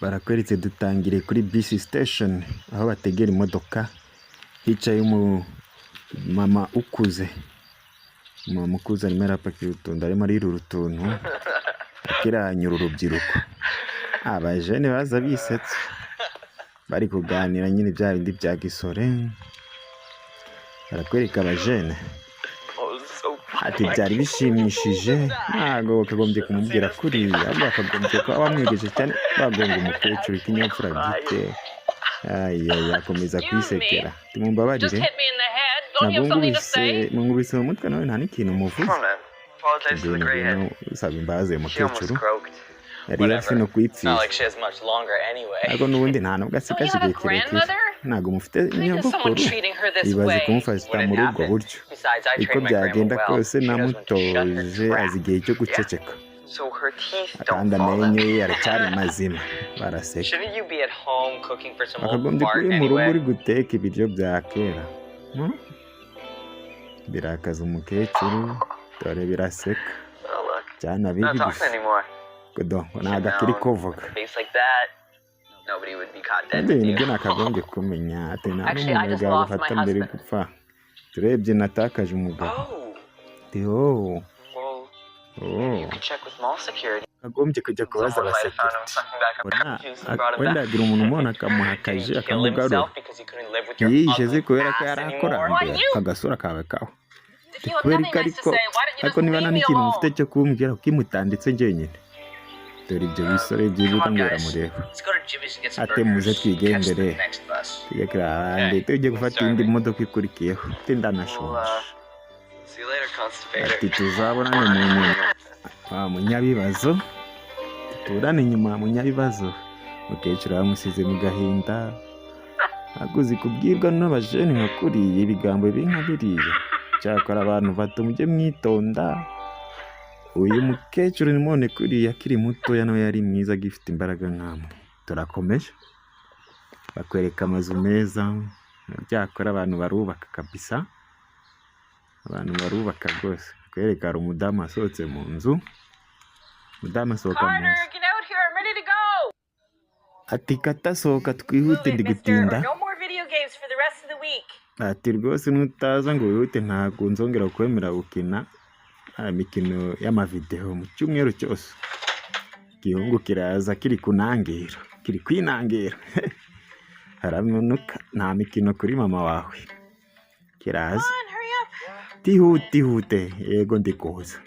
Barakweretse, dutangire kuri bus station aho bategera imodoka. Hicaye umumama ukuze. Umumama ukuze arimo arapakira utuntu, arimo arirura utuntu, akiranyura urubyiruko. Abajene baza bisetsa, bari kuganira nyine bya bindi bya gisore. Barakwereka abajene. Ati byari bishimishije. Ntabwo bakagombye kumubwira kuriya, ahubwo bakagombye kuba bamwigeje cyane, bagonga umukecuru. Ikinyabupfura gike. Akomeza kwisekera. Mumbabarire, ntabwo ngubise, mungubise mu mutwe nawe nta n'ikintu muvuze. Ngwino, usaba imbabazi uyu mukecuru, yari hafi no kuyipfira, ariko n'ubundi nta nubwo asigaje igihe kirekire. Ntabwo mufite nyogokuru? Ibaze kumufata muri ubwo buryo. Uko byagenda kose namutoje, azi igihe cyo guceceka, kandi amenyo ye aracyari mazima. Baraseka. Bakagombye kuri mu rugo uri guteka ibiryo bya kera. Birakaza umukecuru. Dore biraseka cyane bibi gusa ngo ntabwo akiri kuvuga. Ibyo bintu byo nakagombye kumenya. Ati nta n'umuntu bwagufata mbere yo gupfa. Turebye natakaje umugabo. Ati oh, kagombye kujya kubaza abasekirite. Wenda yagira umuntu umubona akamuha akaji akamugarura. Ntiyiyishe se kubera ko yari akorambiwe agasura kawe kawe kubera ko ariko niba nta n'ikintu mufite cyo kumbwira, kuko imutanditse njyenyine. Dore ibyo bisore byibuka ngo biramureba. Ate muze twigendere, tujye kuri ahandi, tujye gufata indi modoka ikurikiyeho. Ati ndanashonje. Ati tuzabonane mu nyuma wa munyabibazo, duturane inyuma munyabibazo. Umukecuru bamusize mu gahinda. Ntabwo uzi kubwirwa n'abajene nka kuriya ibigambo bibi nka biriya. Cyakora abantu bato mujye mwitonda. Uyu mukecuru nimubone kuriya akiri mutoya, nawe yari mwiza, agifite imbaraga nkamwe. Turakomeje, bakwereka amazu meza. Byakora abantu barubaka kabisa, abantu barubaka rwose. Bakwereka hari umudamu wasohotse mu nzu. Umudamu asohoka mu nzu. Ati kata, sohoka twihute, ndi gutinda. Ati rwose nutaza ngo wihute, ntabwo nzongera kwemera gukina imikino y'amavidewo mu cyumweru cyose. Igihungu kiraza kiri kunangira, kiri kwinangira, haramanuka. Nta mikino kuri mama wawe. Kiraza, tihute, ihute. Yego, ndi kuza.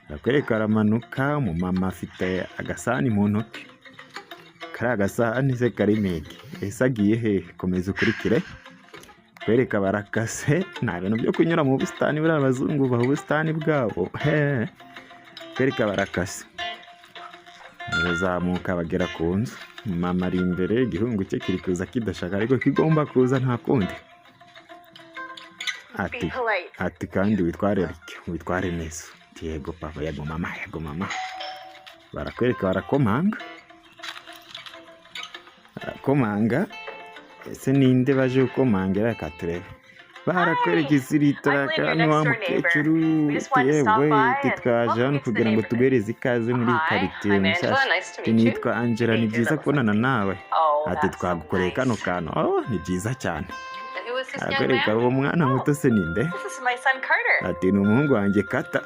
Arakwereka aramanuka. Umumama afite agasahani mu ntoki. Kariya gasahani se karimo iki? Ese agiye he? Komeza ukurikire. Kwereka barakase, nta bintu byo kunyura mu busitani. Buriya abazungu baha ubusitani bwabo he. Kwereka barakase, barazamuka bagera ku nzu. Mama ari imbere, igihungu cye kiri kuza kidashaka, ariko kigomba kuza, nta kundi. Ati kandi witware witware neza. Ati yego papa, yego mama, yego mama. Barakwereka barakomanga, barakomanga. Ese ninde baje gukomangira? Reka turebe. Barakwereka isiritora ni wa mukecuru. Yewe, twaje hano kugira ngo tuguhereze ikaze muri iyi karitsiye mushyashya. Nitwa Angela, ni byiza kubonana nawe. Ati twagukoreye kano kantu. Oh, ni byiza cyane. Arakwereka uwo mwana muto se ninde? Ati ni umuhungu wanjye Kata.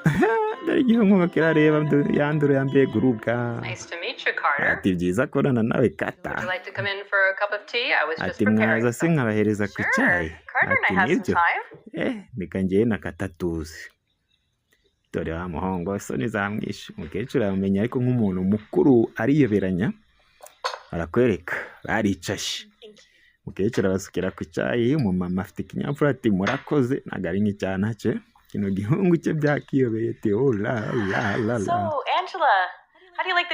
Dore igihungu kirareba yandura yambaye gurubwa. Ati byiza kubonana nawe, Kata. Ati mwaza se nkabahereza ku cyayi? Ati nibyo, reka ngewe na Kata tuzi. Dore wa muhungu isoni zamwishe. Umukecuru aramumenya, ariko nk'umuntu mukuru ariyoberanya. Barakwereka baricaye, umukecuru abasukira ku cyayi. Umumama afite ikinyabupfura, ati murakoze. Ntabwo ari nk'icyana cye. Kino gihungu cye byakiyobeye. Ati oh la la la la.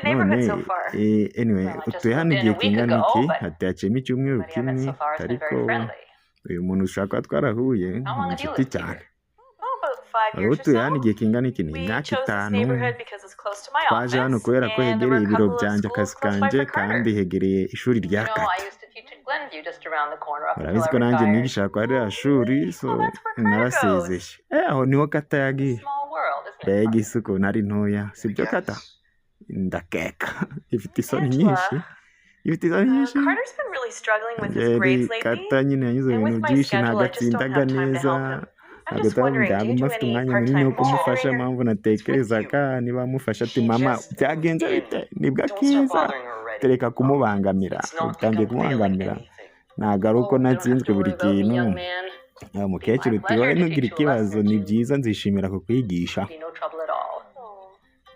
None anyway, utuye hano igihe kingana iki? Ati haciyemo icyumweru kimwe, ariko uyu muntu ushobora kuba twarahuye, ni inshuti cyane. Wari utuye hano igihe kingana iki? Ni imyaka 5. Twaje hano kubera ko hegereye ibiro byanjye, akazi kanjye, kandi hegereye ishuri rya Kata. Urabizi ko nanjye nigisha kwa ririya shuri, so narasezeye. Aho niho Kata yagiye. Mbega isi ukuntu ari ntoya, sibyo Kata? Ndakeka ifite isoni nyinshi. Ifite isoni nyinshi. Carter's been really struggling with his Yari grades lately, Kata nyine yanyuze mu and bintu with my byinshi, schedule, ntabwo I just don't atsindaga have time to neza. help him. I'm Ntabwo just wondering, do ntabwo you mba do afite any umwanya munini part-time wo kumufasha. tutoring? Mpamvu natekerezaga niba amufasha ati mama byagenze bite, nibwo Don't start akiza bothering her already. tereka kumubangamira, It's not like utangiye I'm failing kumubangamira, anything. ntabwo ari uko Oh, you don't have natsinzwe to buri worry about me, kintu. young man. Ah, mukecuru My uti pleasure wowe to ntugire teach you a lesson ikibazo, or ni two. byiza nzishimira kukwigisha, Be no trouble at all.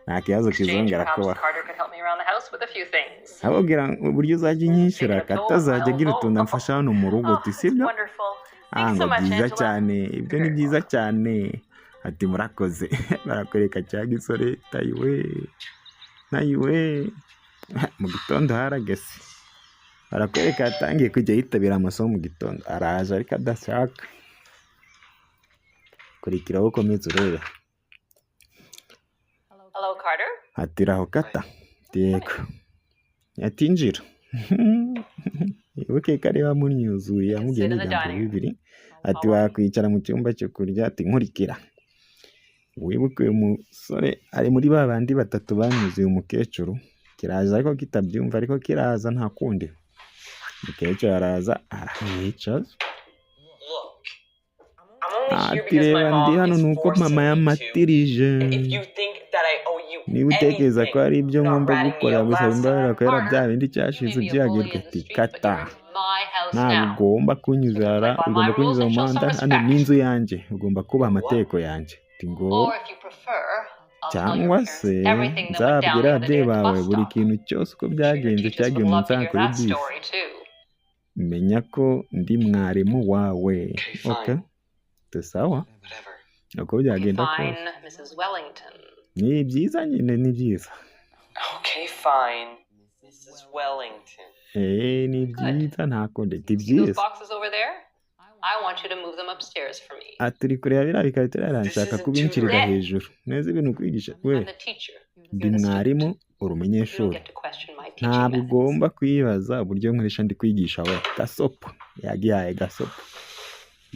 nta kibazo Exchange, kizongera perhaps kubaho. Carter could help me around the house with a few things. Ababwira uburyo uzajya unyishyura, Take a Kata toll on my azajya own agira home. utuntu amfasha hano mu rugo, Oh, uti that's sibyo? wonderful. Ah, Thanks ngo so much, byiza Angela. cyane, ibyo ni byiza cyane. Ati murakoze. Barakwereka cya gisore tayiwe tayiwe. Mu gitondo harageze, barakwereka yatangiye kujya yitabira amasomo mu gitondo, araje ariko adashaka. Kurikiraho ukomeze urebe. Hello, Carter. Ati raho Kata. Yego. Ati injira. Wibuke ko ari wamunyuzuye yamubwiye Sit in the n'ibigambo dining room. bibiri. Ati wakwicara mu cyumba cyo kurya, ati nkurikira. Wibuke uyu musore ari muri ba bandi batatu banyuzuye umukecuru, kiraza ariko kitabyumva, ariko kiraza nta kundi. Umukecuru araza aramwicaza. Look, I'm only here Ati because my reba ndi mom hano is ni uko mama forcing me to. yamatirije. And if you think that I owe you Niba utekereza ko anything hari ibyo for not ngomba ratting me gukora out gusa last imbabarira time, kubera Carter, bya bindi you may cyashize be a bully ubyibagirwe, in the ati street, but Kata you're in my house ntabwo now. ugomba You kunyuzara, can play by ugomba my rules kunyuza mu and show some muhanda, hano ni respect. inzu yanjye, ugomba kubaha what? amategeko yanjye. Ati ngo Or if you prefer, I'll tell your cyangwa parents se everything that went down nzabwira the other day ababyeyi at the bawe bus buri stop. kintu cyose uko I'm sure your byagenze teachers cyagiye would mu love to nsaha hear kuri that bisi, story too. menya ko ndi mwarimu wawe. Okay, Okay, fine. tusawa Whatever. uko Okay, byagenda kose. fine, Mrs. Wellington. Ni byiza nyine, ni byiza. Okay, fine. Mrs. Wellington. Eh, ni Good. byiza nta kundi, ni See those byiza. boxes over there? I want you to move them upstairs for me. Ati uri kureba biriya bikarito rero This nshaka isn't kubinshyirira tutoring. Sit. hejuru neza ibintu kwigisha we. I'm the teacher. Ndi You're the mwarimu, student. uri You don't umunyeshuri, get to question my teaching ntabwo methods. ugomba kwibaza uburyo nkoresha ndi kwigisha we. Gasopo yagihaye gasopo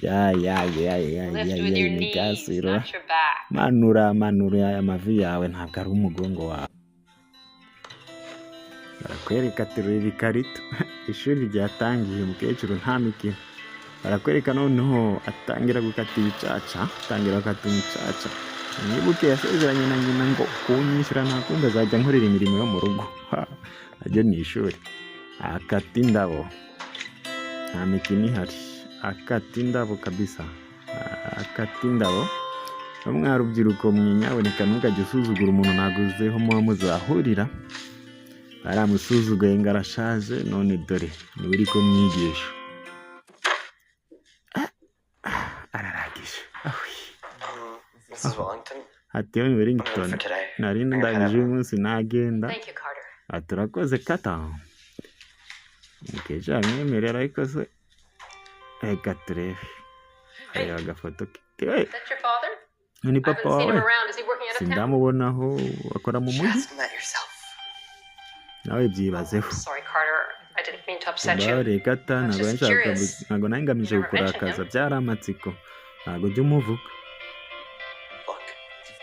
ya ya ya ya ya Lift ya with your ni knees, gasiro. not your back. Manura manura aya mavi yawe, ntabwo ari umugongo wawe. Barakwereka ateruye ibikarito. Ishuri ryatangiye, umukecuru nta mikino. Barakwereka noneho atangira gukata ibicaca, atangira gukata umucaca. Mwibuke yasezeranye na nyina ngo kunyishyura nta kundi azajya nkorera imirimo yo mu rugo. Ha, ajye mu ishuri akata indabo, nta mikino ihari, akata indabo kabisa, akata indabo. Mwa rubyiruko mwinyaboneka ntukajye usuzugura umuntu ntabwo uziho muba muzahurira. Baramusuzuguye ngo arashaje, none dore niwe uri kumwigisha. Ararangije. Ahwi. Mrs. Wellington, Ati yo I'm in Wellington, for today. nari I gotta head ndangije out. uyu munsi nagenda. Thank you, Carter. Ati urakoze Kata. Mukecuru aramwemerera ariko se reka turebe. Areba agafoto ke. Ati, "We, Is that your father? ni I papa haven't seen him wawe? around. Is he working out of town? Sindamubonaho akora mu You should mujyi." ask him that yourself. Nawe byibazeho. Oh, sorry, Carter. I didn't mean to upset you. Mbabarire Kata, I was ntabwo just nshaka curious. ntabwo nari ngamije You never mentioned kukurakaza, him. byari amatsiko. Ntabwo ujya umuvuga. Look,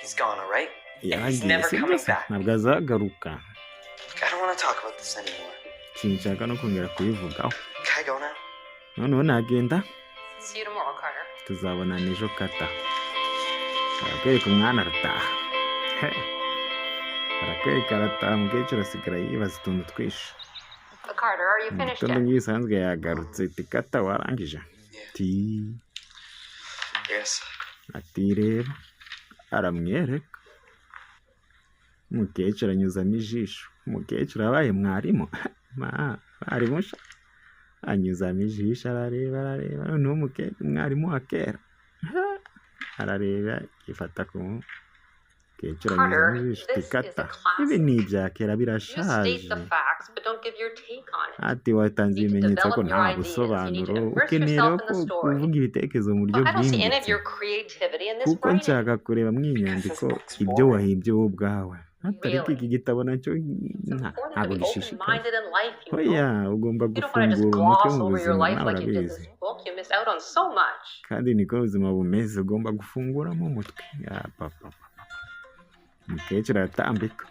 he's gone, all right? And he's Yaragiye never si coming byose, back. ntabwo azagaruka. Look, I don't want to talk about this anymore. Sinshaka no kongera kubivugaho. Can I go now? Noneho nagenda, See you tomorrow, Carter. tuzabonana ejo Kata. Barakwereka umwana arataha. He. Barakwereka arataha, umukecuru asigara yibaza utuntu twinshi. Carter, are you Mu finished gitondo yet? nk'ibisanzwe yagarutse, ati Kata warangije? Yeah. Ati Yes. ati reba, aramwereka. Umukecuru anyuzamo ijisho. Umukecuru abaye mwarimu. Ma, mwarimu sha. Anyuzamo ijisho arareba arareba, noneho umwarimu wa kera. Arareba yifata ku mukecuru anyuzamo Carter, ijisho ati this is a Kata, ibi classic. ni ibya kera You state birashaje. the facts, but don't give your take on it. Ati watanze You need to ibimenyetso ko develop nta your ideas. You need to busobanuro, immerse ukeneye yourself rero in the ko story. kuvuga ibitekerezo mu buryo Well, I don't see any of bwimbitse. your creativity in this Kuko writing. nshaka kureba mu iyi Because this nyandiko book's ibyo boring. wahimbye wowe ubwawe. Ariko Really? iki gitabo nacyo It's important to ntabwo be gishishikaje. open-minded in life, you know. Oya, ugomba You don't want to just gufungura umutwe gloss mu over your buzima, life nawe like you did urabizi. this book. You miss out on so much. Kandi niko ubuzima bumeze, ugomba gufunguramo umutwe. Ya papa. Umukecuru aratambika.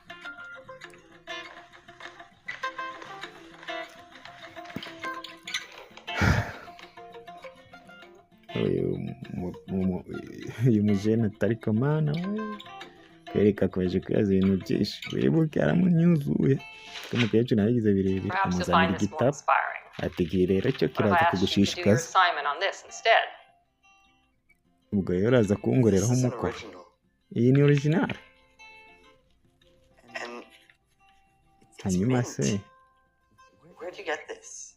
Uyu uyu mujene atari komana we kwereka akomeje kwibaza ibintu byinshi. Wibuke aramunyuzuye ko umukecuru nawe yagize birebire, Perhaps you'll amuzanira find this more igitabo inspiring. ati iki rero cyo What if I kiraza asked you to do your kugushishikaza. assignment on this instead? Ubwo rero uraza kunkoreraho This is an umukoro. original. Iyi ni original. And it's Hanyuma mint. se Where'd you get this?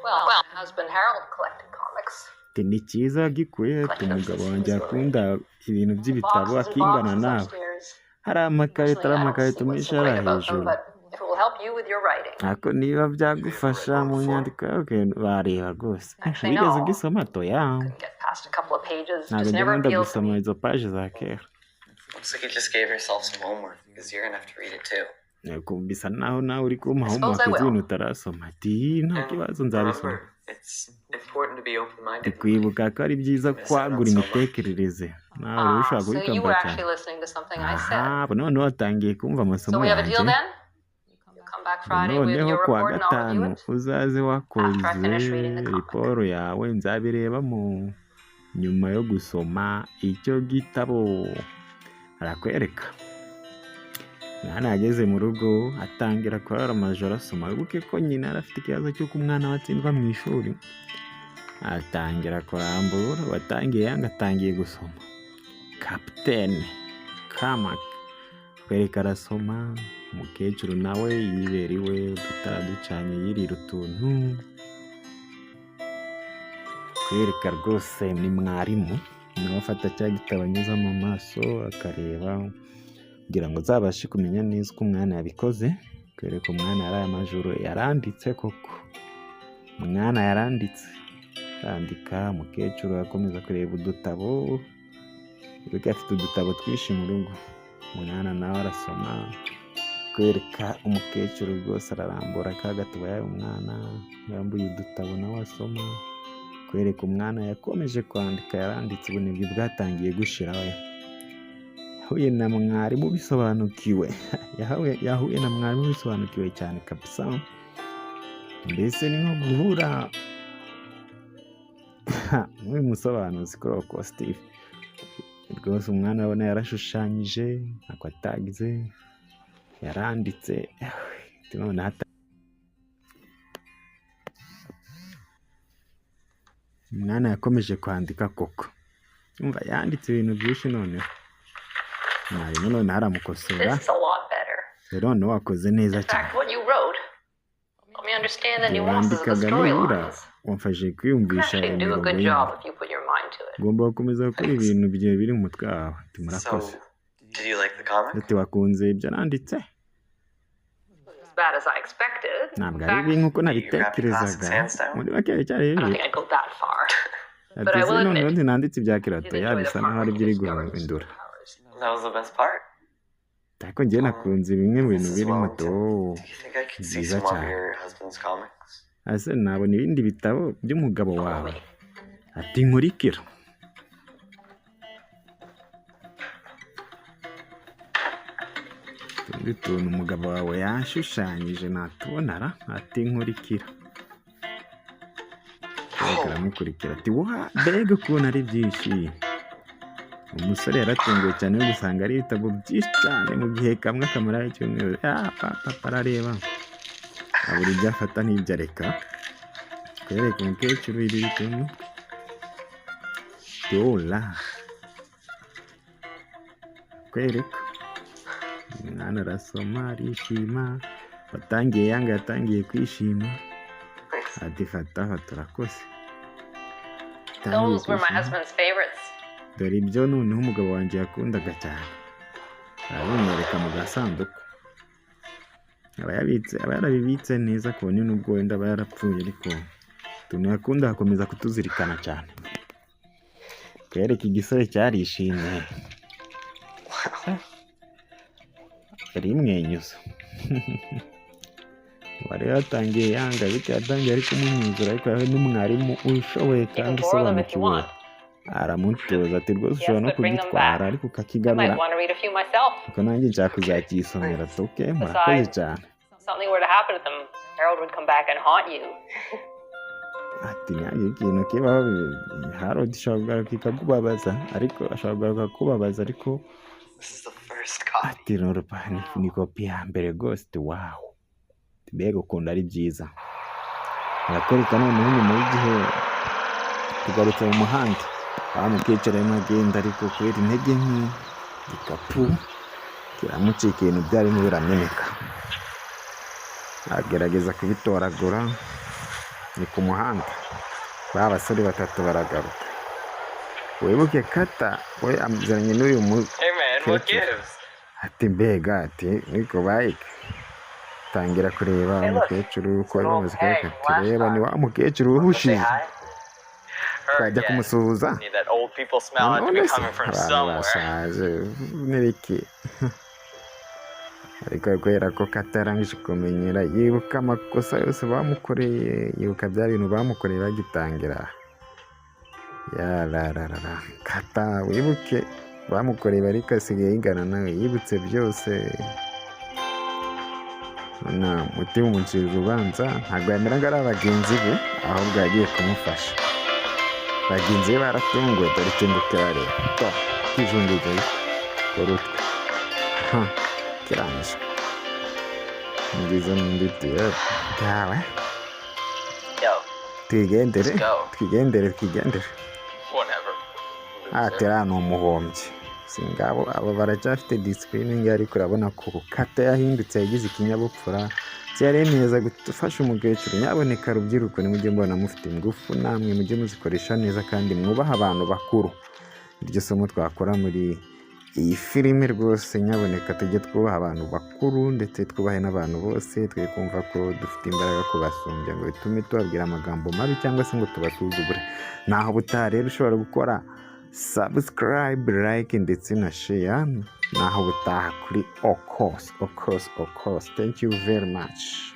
Well, my husband Harold collected comics. Ati ni cyiza gikuye, ati umugabo wanjye akunda ibintu by'ibitabo Boxes and akingana boxes nawe. upstairs. Hari amakarito, Personally, ari I don't amakarito see what's menshi so ari great about them, hejuru. but if it will help you with your writing. Ariko niba byagufasha mu nyandiko yawe bareba rwose. Actually, Wigeze no. ugisoma? Toya. Couldn't get past a couple of pages. Ntabwo Just njya never nkunda appealed to gusoma me. izo paji za kera. Looks like you just gave yourself some homework because you're gonna have to read it too. Yego, bisa naho nawe uri kumpa I suppose homework I will. z'ibintu utarasoma. Ati nta And kibazo nzabisoma. remember, it's important to be open-minded. Ndi kwibuka ko ari byiza kwagura imitekerereze. Nawe rero Ah, ushobora so you were kubikambura cyane. actually listening to something I said. Aha, noneho watangiye kumva amasomo So we have a deal yanjye. then? You'll come back Friday with Noneho your kuwa report and I'll review gatanu it? uzaze wakoze After I finish reading the comic. riporo yawe, nzabirebamo nyuma yo gusoma icyo gitabo. Arakwereka mwana yageze mu rugo atangira kurara amajoro asoma. Wibuke ko nyina yari afite ikibazo cy'uko umwana we atsindwa mu ishuri, atangira kurambura. Watangiye yanga atangiye gusoma Kapitene Kamak kwereka arasoma. Umukecuru nawe yibera iwe, udutara ducanye, yirira utuntu. Kwereka rwose ni mwarimu nawe afata cya gitabo anyuzamo amaso akareba kugira ngo azabashe kumenya neza uko umwana yabikoze. Kwereka umwana yaraye amajoro yaranditse koko, umwana yaranditse arandika. Umukecuru akomeza kureba udutabo, wibuke afite udutabo twinshi mu rugo. Umwana nawe arasoma. Kwereka umukecuru rwose ararambura ka gatabo yahaye umwana, yarambuye udutabo nawe asoma. Kwereka umwana yakomeje kwandika, yaranditse, ubunebwe bwatangiye gushira. We yahuye na mwarimu ubisobanukiwe, yahuye na mwarimu ubisobanukiwe cyane kabisa. Mbese ni nko guhura n'uyu musobanuzi kuri Oko Steve rwose. Umwana abona yarashushanyije ntako atagize, yaranditse noneho umwana yakomeje kwandika koko. Umva yanditse ibintu byinshi, noneho mwarimu noneho aramukosora. This is a lot better. Rero noneho wakoze neza In cyane. fact, what you wrote helped me understand the nuances of the Wandikaga nibura storylines. wamfashije You can kwiyumvisha actually do a imirongo good y'imibare. job if you put your mind to it. Ugomba gukomeza gukora ibintu byawe biri mu mutwe wawe. Ati murakoze. So, did you like the comic? Ati wakunze ibyo nanditse? As bad as I expected. In Ntabwo ari fact, bibi nk'uko You grab the nabitekerezaga. classics hands down? Muri make cyari I don't bibi. think I'd go that far. Ati But I se will noneho admit, ntinanditse ibya I kirato did ya enjoy the bisa part naho where ari he byo uri discovered his guhindura. superpowers. That was the best part. Ariko njyewe nakunze bimwe mu bintu Mrs. birimo. Wellington, Do do you think I could see byiza some more of cyane. your husband's comics? Ese nabona ibindi bitabo by'umugabo Follow wawe? me. Ati nkurikira. Utundi tuntu umugabo wawe yashushanyije natubona ra? Ati nkurikira. Mbega aramukurikira ati wa mbega ukuntu ari byinshi. Umusore yaratunguwe cyane no gusanga ari ibitabo byinshi cyane mu gihe kamwe akamara icyumweru. Ah, papa arareba abura ibyo afata n'ibyo areka. Kwereka umukecuru ibi bintu dola kwereka umwana arasoma arishima. Watangiye yanga yatangiye kwishima. Thanks. Ati fata fata urakoze. Yatangiye Those were my kwishima. husband's favorites. Dore ibyo noneho umugabo wanjye yakundaga cyane. Arabimwereka mu gasanduku aba yabitse, aba yarabibitse neza ku buryo nubwo wenda aba yarapfuye ariko utuntu yakunda akomeza kutuzirikana cyane. Kwereka igisore cyarishimye, yarimwenyuza. Wari yatangiye yanga bityo yatangiye ari kumumwuzura, ariko yahuye n'umwarimu ushoboye You can kandi borrow them if you usobanukiwe want. aramutoza ati rwose Yes, ushobora no but bring them kugitwara back. ariko I ukakigarura. might want to read a few myself. Kuko nanjye nshaka kuzakisomera. Toke murakoze Besides, cyane. if something were to happen to them, Harold would come back and haunt you. Ati ntihagire ikintu kibaho. Harold ishobora kugaruka ikakubabaza, ariko ashobora kugaruka kukubabaza, ariko This is the first copy. Ati norupa ni kopi ya mbere rwose. Ati wow, mbega ukuntu ari byiza. Arakwereka noneho nyuma y'igihe tugarutse mu muhanda, wa mukecuru arimo agenda, ariko kubera intege nke igikapu kiramucika, ibintu byarimo birameneka, agerageza kubitoragura. Ni ku muhanda, ba basore batatu baragaruka. Wibuke kata we amuzanye n'uyu Hey man, what mukecuru. gives? Ati mbega, ati niko bayike tangira kureba umukecuru uko bamaze kureka, tureba ni wa mukecuru uhushije, twajya kumusuhuza. Need that old people smell had to be None se coming from abantu somewhere. bashaje n'ibiki? Ariko kubera ko katarangije kumenyera, yibuka amakosa yose bamukoreye, yibuka bya bintu bamukoreye bagitangira. Yarararara, kata wibuke bamukoreye, ariko asigaye yigana nawe, yibutse byose na mutima umucira urubanza. Ntabwo yamera ngo ari abagenzi be, ahubwo yagiye kumufasha. Bagenzi be baratunguwe, dore ikintu kirareba to kijungije urutwe ha kirangije ngizo n'undi tiyo yawe. Yo, twigendere. Let's go. Twigendere, twigendere. Whatever. Atera ni umuhombyi singabo, aba baracyafite discipline nge, ariko urabona ko kata yahindutse, yagize ikinyabupfura, byari neza gufasha umukecuru. Nyaboneka rubyiruko, nimujye mbona mufite ingufu, namwe mujye muzikoresha neza kandi mwubahe abantu bakuru. Iryo somo twakora muri iyi filime rwose, nyaboneka tujye twubaha abantu bakuru, ndetse twubahe n'abantu bose. Twe kumva ko dufite imbaraga kubasumbya ngo bitume tubabwira amagambo mabi cyangwa se ngo tubasuzugure. Naho ubutaha rero, ushobora gukora subscribe, like ndetse na share. Naho ubutaha kuri Okos, Okos, Okos. Thank you very much.